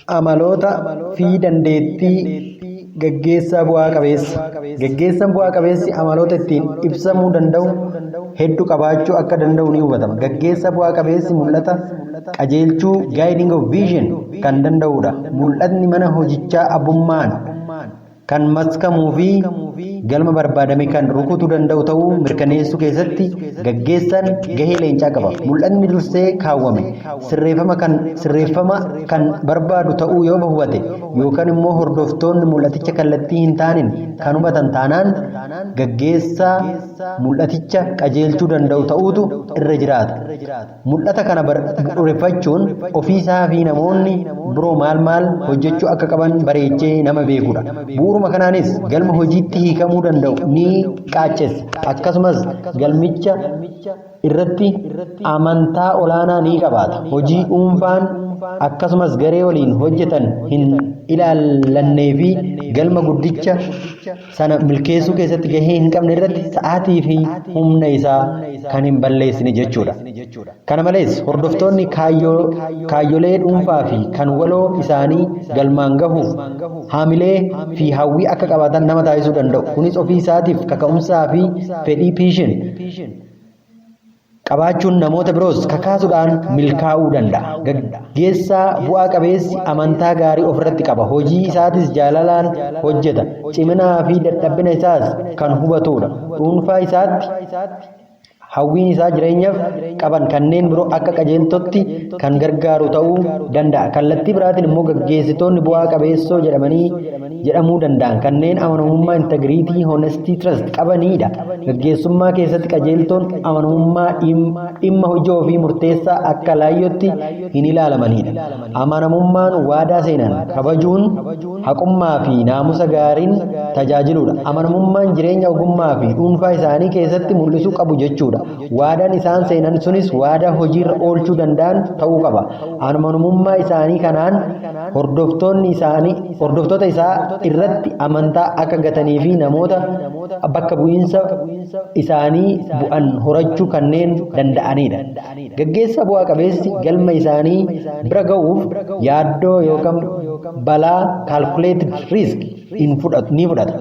Amaloota fi dandeettii gaggeessaa bu'aa qabeessa. Gaggeessaan bu'aa qabeessi amaloota ittiin ibsamuu danda'u hedduu qabaachuu akka danda'u ni hubatama. Gaggeessaa bu'aa qabeessi mul'ata qajeelchuu, guiding of vision, kan danda'udha. Mul'atni mana hojichaa abbummaan kan maskamuu fi galma barbaadame kan rukutuu danda'u ta'uu mirkaneessuu keessatti gaggeessaan gahee leencaa qaba. Mul'atni dursee kaawwame sirreeffama kan barbaadu ta'uu yoo hubate yookaan immoo hordoftoonni mul'aticha kallattii hin taaneen kan hubatan taanaan, gaggeessaa mul'aticha qajeelchuu danda'u ta'uutu irra jiraata. Mul'ata kana bu'uureffachuun ofiisaa fi namoonni biroo maal maal hojjechuu akka qaban bareechee nama beekudha. Bu'uuruma kanaanis galma hojiitti hiikamuu danda'u ni qaaccessa. Akkasumas galmicha irratti amantaa olaanaa ni qabaata. Hojii dhuunfaan akkasumas garee waliin hojjetan hin ilaallannee fi galma guddicha sana milkeessuu keessatti gahee hin qabne irratti sa'aatii fi humna isaa kan hin balleessine jechuudha. Kana malees, hordoftoonni kaayyolee dhuunfaa fi kan waloo isaanii galmaan gahuuf haamilee fi hawwii akka qabaatan nama taasisuu danda'u. Kunis ofii isaatiif kaka'umsaa fi fedhii, passion, qabaachuun namoota biroos kakaasuudhaan milkaa'uu danda'a. Gaggeessaa bu'aa qabeessi amantaa gaarii ofirratti qaba. Hojii isaatis jaalalaan hojjeta. Ciminaa fi dadhabina isaas kan hubatudha. Dhuunfaa isaatti hawwiin isaa jireenyaaf qaban kanneen biroo akka qajeeltotti kan gargaaru ta'uu danda'a. Kallattii biraatiin immoo, gaggeessitoonni bu'aa qabeessoo jedhamanii jedhamuu danda'an kanneen amanamummaa, integrity, honesty, trust qabanidha. Gaggeessummaa keessatti qajeeltoon amanamummaa dhimma ijoo fi murteessaa akka laayyootti hin ilaalamanidha. Amanamummaan waadaa seenan kabajuun, haqummaa fi naamusa gaariin tajaajiluudha. Amanamummaan jireenya ogummaa fi dhuunfaa isaanii keessatti mul'isuu qabu jechuudha. Waadaan isaan seenan sunis waadaa hojiirra oolchuu danda'an ta'uu qaba. Amanamummaa isaanii kanaan hordoftoonni isaanii hordoftoota isaa irratti amantaa akka gatanii fi namoota bakka bu'iinsa isaanii bu'an horachuu kanneen danda'anidha. Gaggeessaa bu'aa qabeessi galma isaanii bira ga'uuf yaaddoo yookaan balaa, calculated risk, ni fudhata.